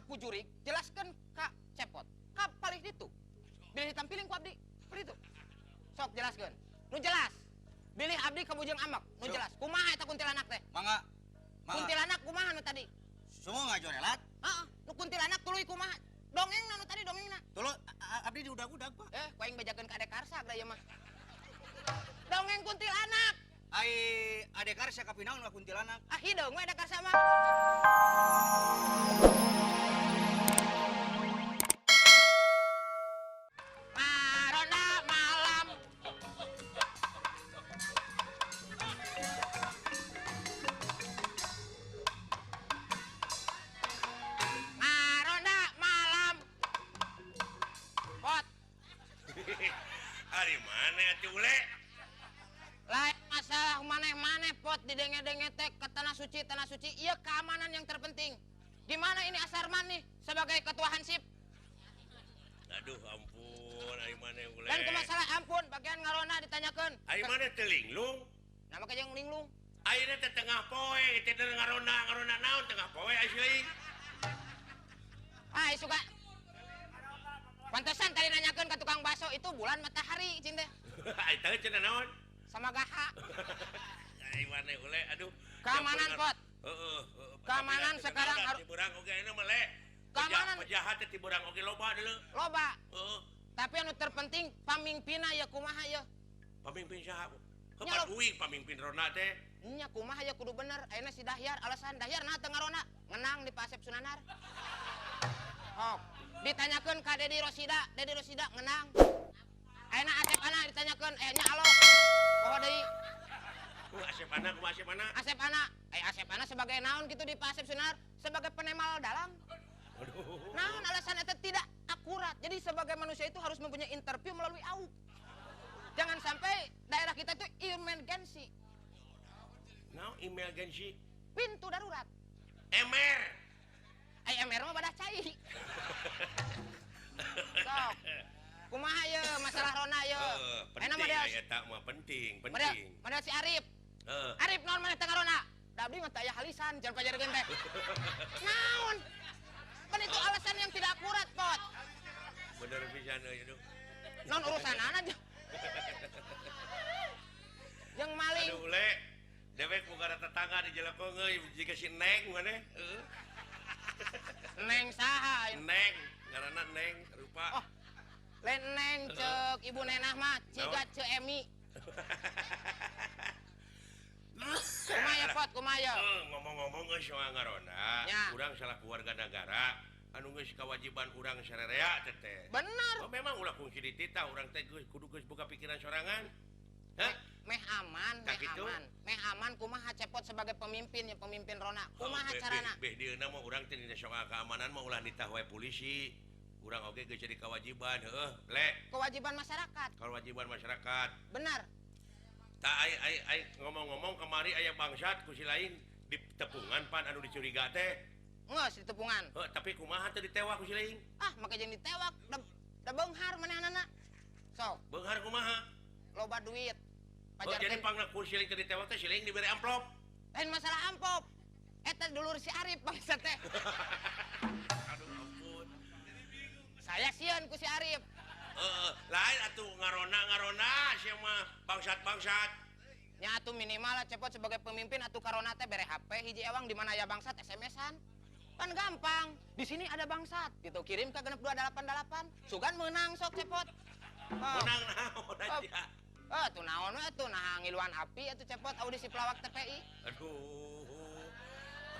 ku jurig, jelaskeun ka Cepot. Ka palih ditu. Bilih ditampiling ku abdi. Seperti itu. Sok jelaskeun. Nu jelas. Bilih abdi ka bujeng amek, nu jelas. Kumaha eta kuntilanak teh? Mangga. Kuntilanak kumaha nu tadi? Semua ngajorelat. Heeh, nu kuntilanak tuluy kumaha? Dongengna nu tadi dongengna. Tuluy abdi diudag-udag, Pak. Ku aing bejakeun ka Ade Karsa da ieu mah. Dongeng kuntilanak. Ai Ade Karsa kapinaon ka kuntilanak? Ah hideung we Ade Karsa mah. Maronda malam. Maronda malam. Pot. Ari mana atuh ule? Lain masalah maneh-maneh pot didenge-denge teh ke tanah suci, ieu keamanan yang terpenting. Gimana ini Asarman nih sebagai ketua Hansip? Aduh ampun, ari maneh ule. Dan ke masalah ampun, bagian ngarona ditanyakeun. Ari maneh teh linglung? Nama ka jeung linglung. Ayeuna teh tengah poe, teh ngarona, ngarona naon tengah poe asli. Ah, suka. Pantesan tadi nanyakeun ka tukang bakso itu bulan matahari cing teh. Eta cenah naon? Sama gaha. Ai maneh ule, aduh. Keamanan pot. Heeh. Keamanan sekarang harus tiburang oge ayeuna mah le. Keamanan penjahat teh tiburang oge loba deuleu. Loba. Heeh. Tapi anu terpenting pamimpinna ya kumaha ya. Pamimpin saha? Kepat uing pamimpin rona teh. Nya kumaha ya kudu bener. Ayeuna si Dahyar alasan Dahyar nah teu ngarona ngenang di Pak Asep Sunanar. Oh, ditanyakeun ka Dedi Rosida, Dedi Rosida ngenang. Ayeuna Asep Ana ditanyakeun, nya alo. Poho deui. Asep Ana kumaha Asep Ana? Asep Ana, Asep Ana sebagai naon gitu di Pak Asep Sunanar? Sebagai penemal dalang. Aduh. Naon alasan eta tidak akurat. Jadi sebagai manusia itu harus mempunyai interview melalui AUK. Jangan sampai daerah kita itu emergency. Naon emergency? Pintu darurat. Emer. Ai emer mah badah cai. Sok. Kumaha ye masalah rona ye? Penting eta mah penting, penting. Model si Arif. Arif naon maneh teh ngarona? Da abdi mah teu aya halisan jan pajarkeun teh. Naon? Kan itu alasan yang tidak akurat, Pot. Bener pisan euy aduh. Naon urusanana jeung maling. Aduh le, dewek boga tetangga di Jelekong euy jiga si Neng maneh. Heeh. Neng saha? Neng, ngaranna Neng rupa. Oh. Lain Neng ceuk ibu nenah mah ciga Ceu Emi. Kumaha Pot, kumaha? Ngomong-ngomong geus soal ngarona, urang salah keluarga negara anu geus kewajiban urang sarerea teh teh. Bener. Oh, memang ulah kungsi dititah urang teh geus kudu geus boga pikiran sorangan. Hah? Meh aman, meh aman. Meh aman kumaha Cepot sebagai pemimpin ya pemimpin rona. Kumaha carana? Beh dieuna mah urang teh dina soal keamanan mah ulah nitah wae polisi. Urang oge geus jadi kewajiban, heuh, le. Kewajiban masyarakat. Kewajiban masyarakat. Benar. Tak ai ai ngomong-ngomong kemari aya bangsat ku si lain di tepungan pan anu dicuriga teh. Geus di tepungan. Heuh, tapi kumaha teh ditewak ku si lain? Ah, make jeung ditewak da beunghar manehanana. Sok. Beunghar kumaha? Loba duit. Oh, jadi pangna ku si lain teh ditewak teh si lain dibere amplop. Lain masalah amplop. Eta dulur si Arif bangsat teh. Aduh ampun. Saya sieun ku si Arif. Lain atuh ngarona-ngarona sia mah bangsat-bangsat. Nya atuh minimal Cepot sebagai pemimpin atuh karona teh bere HP hiji ewang di mana aya bangsat SMS-an. Kan gampang. Di sini ada bangsat gitu kirim ke 6288. Sugan meunang sok Cepot. Meunang naon aja. Tuh naon we atuh nah ngiluan api atuh Cepot audisi pelawak TPI. Aduh.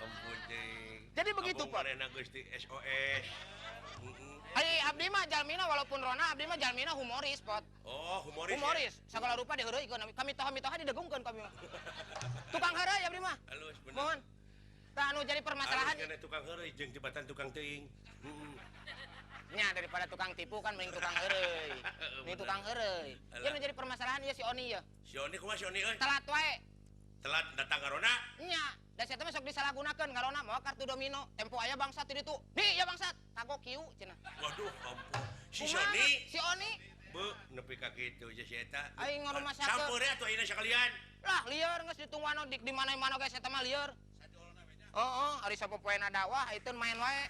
Ampun cing. Jadi begitu, Pot. Ampun geus di SOS. Ai abdi mah jalmina walaupun rona abdi mah jalmina humoris, Pot. Oh, humoris. Humoris. Ya? Sagala rupa diheureuykeun kami toha-mitoha didegungkeun kami mah. Tukang heureuy abdi mah. Halus bener. Mohon. Tah anu jadi permasalahan. Halus kana tukang heureuy jeung jembatan tukang teuing. Heeh. Nya daripada tukang tipu kan mending tukang heureuy. Mending tukang heureuy. Ieu nu jadi permasalahan ieu si Oni ieu. Si Oni kumaha si Oni euy? Telat wae. Telat datang ngarona? Nya, da sia teh mah sok disalahgunakeun ngarona mawa kartu domino, tempo aya bangsat di ditu. Nih, ya bangsat, kagok kieu cenah. Waduh, ampun. Si Oni, si Oni. Beuh, nepi ka kitu je si eta. Aing ngarumasakeun. Sampeur atuh ayeuna sakalian. Lah, lieur geus ditungguan di mana-mana ge eta mah lieur. Heeh, ari sapopoena dakwah itu main wae.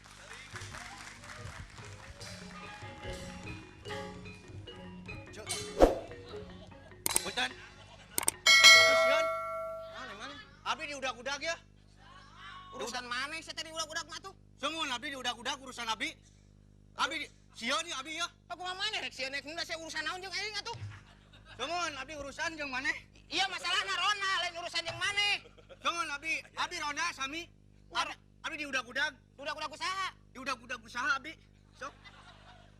Punten. Sieun. Naon mana? Abdi diudag-udag ya. Urusan mana sih tadi udag-udag mah tuh? Sungguh abdi diudag-udag urusan abdi. Abdi sieun ya abdi ya. Aku mah mana rek sieun rek saya urusan naon jeung aing atuh? Sungguh abdi urusan jeung maneh. Iya masalahna ronda lain urusan jeung maneh. Sungguh abdi abdi ronda sami. Abdi diudag-udag. Udag-udag usaha. Diudag-udag usaha abdi. Sok.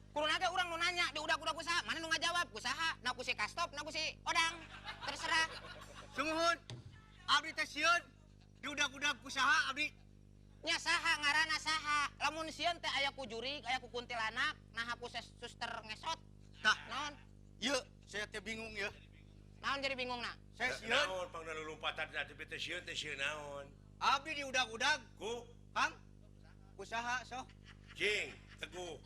Kurang aja urang nu nanya diudag-udag usaha, mana nu ngajawab usaha, na ku si Kastop, na ku si Odang. Terserah. Sungguh abdi teh sieun diudag-udag usaha abdi. Nya saha ngaranna saha. Lamun sieun teh aya ku jurig, aya ku kuntilanak, naha ku suster ngesot. Tah, naon? Ieu saya teh bingung ya. Naon jadi bingung na? Saya sieun. Naon pangna lulumpatan teh sieun teh sieun naon? Abdi diudag-udag ku Kang usaha sok. Cing, teguh.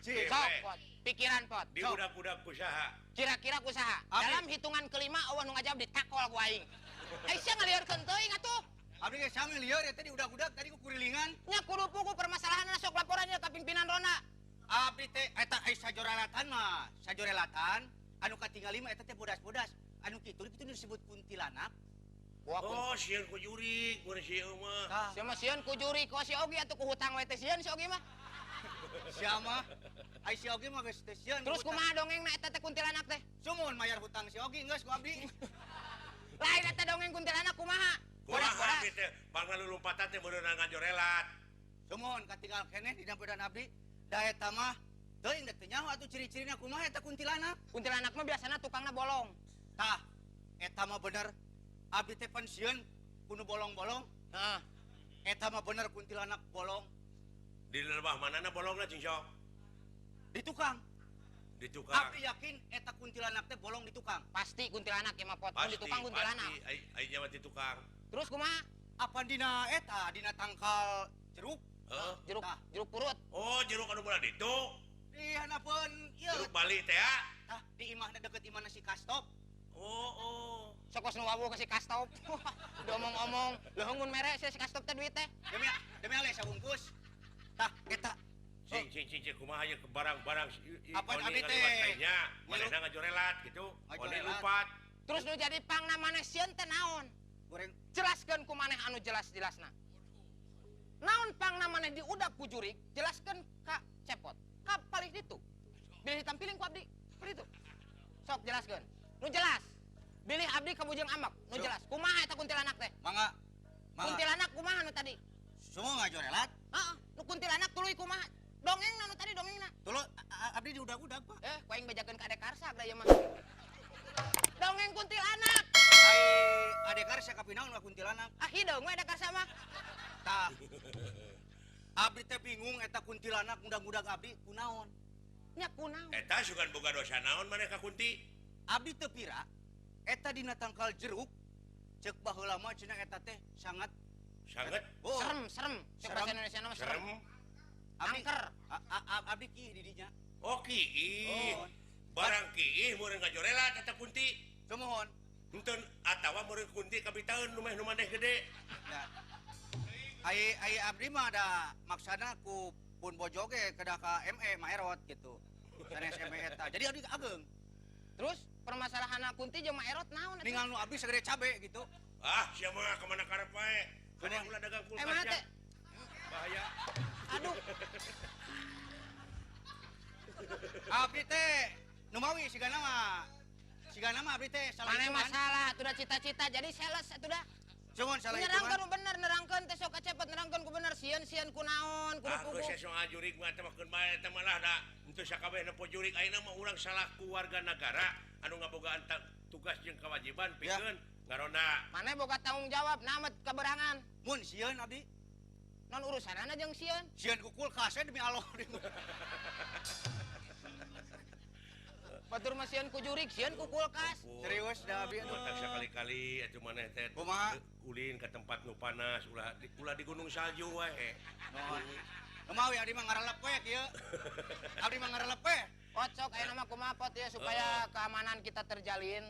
Cing, sok pot, pikiran pot. Diudag-udag usaha. Kira-kira usaha. Dalam hitungan kelima eueuh nu ngajawab ditakol ku aing. Ai sia ngaliurkeun teuing atuh. Abdi ge sami lieur eta diudag-udag tadi ku kurilingan. Nya kudu pugu permasalahanna sok laporannya ka pimpinan ronda. Abdi teh eta ai sajorelatan mah, sajorelatan anu katingali mah eta teh bodas-bodas. Anu kitu kitu disebut kuntilanak. Oh, sieun ku jurig, mun sieun mah. Sia mah sieun ku jurig, ku si Ogi atuh ku hutang we teh sieun si Ogi mah. Sia mah, ai si Ogi mah geus teh sieun. Terus kumaha dongengna eta teh kuntilanak teh? Sumuhun mayar hutang si Ogi geus ku abdi. Lain eta dongeng kuntilanak kumaha? Bodas-bodas teh pangna lulumpatan teh beunang ngajorelat. Sumuhun katinggal keneh dina badan abdi, da eta mah teuing da teu nyaho atuh ciri-cirina kumaha eta kuntilanak. Kuntilanak mah biasana tukangna bolong. Tah, eta mah bener. Abdi teh pensiun kudu bolong-bolong. Heeh. Eta mah bener kuntilanak bolong. Di lebah manana bolongna cing sok? Di tukang. Di tukang. Abdi yakin eta kuntilanak teh bolong di tukang. Pasti kuntilanak ya mah pot. Di tukang kuntilanak. Pasti ai nya mah di tukang. Terus kumaha? Apa dina eta dina tangkal jeruk? Heeh. Jeruk jeruk purut. Oh, jeruk anu bola ditu. Di hanapeun ieu. Jeruk Bali teh ya. Tah, di imahna deket imahna si Kastop. Oh, oh. Sok nu wawuh ke si Kastop. Diomong-omong, leuheung mere si Kastop teh duit teh. Demi demi ale sabungkus. Tah, eta. Cing cing cing cing kumaha ieu ke barang-barang apa abdi teh? Nya, manehna ngajorelat gitu. Oni lupat. Terus nu jadi pangna maneh sieun teh naon? Goreng. Jelaskeun ku maneh anu jelas-jelasna. Naon pangna maneh diudak ku jurig, jelaskeun ka Cepot. Ka palih ditu. Bilih ditampiling ku abdi. Seperti itu. Sok jelaskeun. Nu jelas. Bilih abdi kabujeng amak, nu jelas. Kumaha eta kuntilanak teh? Mangga. Mangga. Kuntilanak kumaha nu tadi? Semua ngajorelat. Heeh, nu kuntilanak tuluy kumaha? Dongengna nu tadi dongengna. Tuluy abdi diudag-udag, Pak. Eh, ku aing bejakeun ka Ade Karsa da ieu mah. Dongeng kuntilanak. Ai Ade Karsa kapinaon ka kuntilanak? Ah, hideung we Ade Karsa mah. Tah. Abdi teh bingung eta kuntilanak ngudag-ngudag abdi kunaon? Nya kunaon? Eta sugan boga dosa naon maneh ka kunti? Abdi teu pira eta dina tangkal jeruk cek baheula mah cenah eta teh sangat sangat oh. Serem serem cek bahasa Indonesia mah serem. Angker. Abdi kiih di dinya. Oh kiih. Oh. Barang kiih meureun ngajorelat eta kunti. Sumuhun. Henteu atawa meureun kunti kabitaeun nu meh nu maneh gede. Ya. Ai ai abdi mah da maksana ku pun bojo ge kedah ka ME Maerot gitu. Sanes ME eta. Jadi abdi ageung. Terus permasalahan kunti jeung Maerot naon atuh? Ningal nu abdi sagede cabe gitu. Ah, sia mah ka mana karep wae. Kana ulah dagang kulkas. Teh. Bahaya. Aduh. Abdi teh numawi sigana mah. Sigana mah abdi teh salah hitungan. Mana masalah atuh da cita-cita jadi sales atuh da. Cuman salah hitungan. Nerangkeun bener, nerangkeun teh sok kacepet nerangkeun ku bener sieun-sieun ku naon, kudu puguh. Ah, geus soal jurig mah teh makeun bae teh malah da henteu sakabeh nempo jurig ayeuna mah urang salaku warga nagara anu ngabogaan tugas jeung kewajiban pikeun ngaronda. Maneh boga tanggung jawab namet kaberangan. Mun sieun abdi. Non urusanana jeung sieun. Sieun ku kulkas demi Allah. Batur mah sieun ku jurig, sieun ku kulkas. Serius da abdi atuh. Matak sakali-kali atuh maneh teh kumaha ulin ka tempat nu panas ulah di gunung salju wae. Nuhun. Kumaha abdi mah ngarelep we kieu. Abdi mah ngarelep we. Pot sok aya nama kumaha pot ya supaya keamanan kita terjalin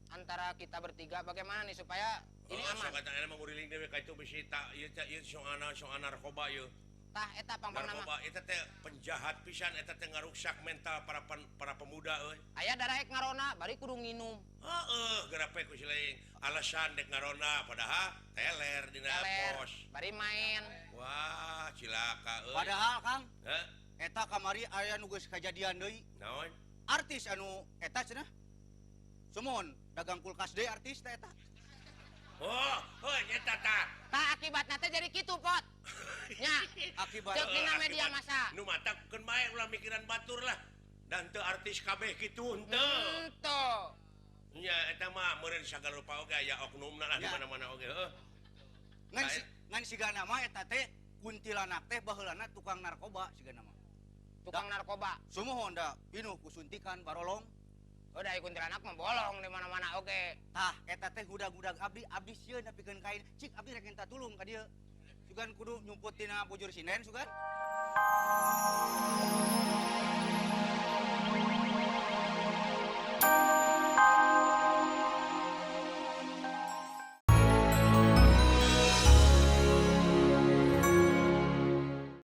antara kita bertiga bagaimana nih supaya ini aman. Sok kata mah nguriling dewe ka itu bisi ta ieu ieu soana narkoba ieu. Tah eta pangpangna mah. Narkoba eta teh penjahat pisan eta teh ngaruksak mental para pemuda euy. Aya daraek ngaronda bari kudu nginum. Heeh, gerape ku si lain alasan dek ngaronda padahal teler dina pos. Bari main. Wah, cilaka euy. Padahal Kang, heh, eta kamari aya nu geus kajadian deui. Naon? Artis anu eta cenah. Sumon dagang kulkas deui artis teh eta. Oh, oh nyata ta. Tah akibatna teh jadi kitu, Pot. Nya. Akibat ceuk dina media massa. Nu matak keun bae ulah mikiran batur lah. Dan teu artis kabeh kitu henteu. Henteu. Nya eta mah meureun sagala rupa oge aya oknumna lah di mana-mana oge heuh. Ngan sigana mah eta teh kuntilanak teh baheulana tukang narkoba sigana mah. Tukang narkoba. Sumuhun da pinuh ku suntikan barolong. Oh, da kuntilanak mah bolong di mana-mana oge. Tah eta teh gudag-gudag abdi abdi sieun nepikeun kain. Cik abdi rek minta tulung ka dieu. Sugan kudu nyumput tina bujur sinden sugan.